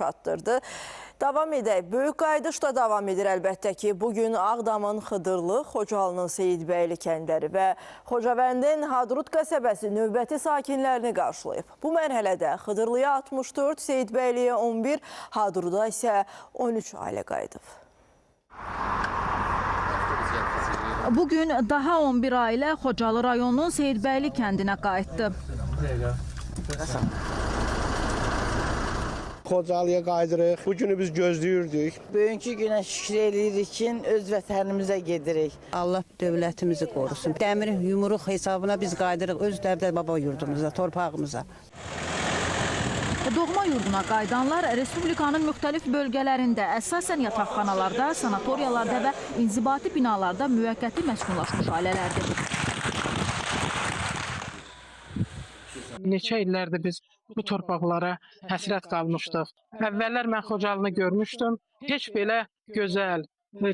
Çatdırdı. Davam edək. Böyük qayıdış da davam edir əlbəttə ki. Bugün Ağdamın Xıdırlı, Xocalının Seyidbəyli kəndləri və Xocavəndin Hadrut qəsəbəsi növbəti sakinlərini qarşılayıb. Bu mərhələdə Xıdırlıya 64, Seyidbəyliyə 11, Hadruda isə 13 ailə qayıdıb. Bugün daha 11 ailə Xocalı rayonunun Seyidbəyli kəndinə qayıtdı. Xocalıya qayıdırıq. Bu günü biz gözləyirdik. Bugünkü günə şükür eləyirik ki, öz vətənimizə gedirik. Allah dövlətimizi qorusun. Dəmir yumruq hesabına biz qayıdırıq öz dəvdə baba yurdumuza, torpağımıza. Doğma yurduna qayıdanlar Respublikanın müxtəlif bölgələrində, əsasən yataqxanalarda, sanatoriyalarda və inzibati binalarda müvəqqəti məskunlaşmış ailələrdir. Neçə illərdir biz bu torpaqlara həsrət qalmışdıq. Əvvəllər mən Xocalını görmüşdüm. Heç belə gözəl,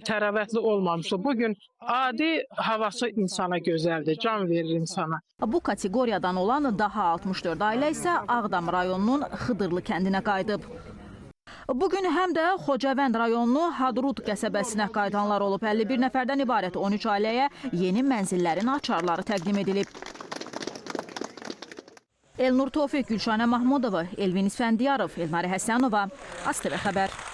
təravətli olmamışdı. Bugün adi havası insana gözəldir, can verir insana. Bu kateqoriyadan olan daha 64 ailə isə Ağdam rayonunun Xıdırlı kəndinə qayıdıb. Bugün həm də Xocavənd rayonunun Hadrut qəsəbəsinə qayıdanlar olub. 51 nəfərdən ibarət 13 ailəyə yeni mənzillərin açarları təqdim edilib. Elnur Tofiq, Gülşanə Mahmudova, Elvin İsfəndiyarov, Elnarə Həsənova, ASTV Xəbər.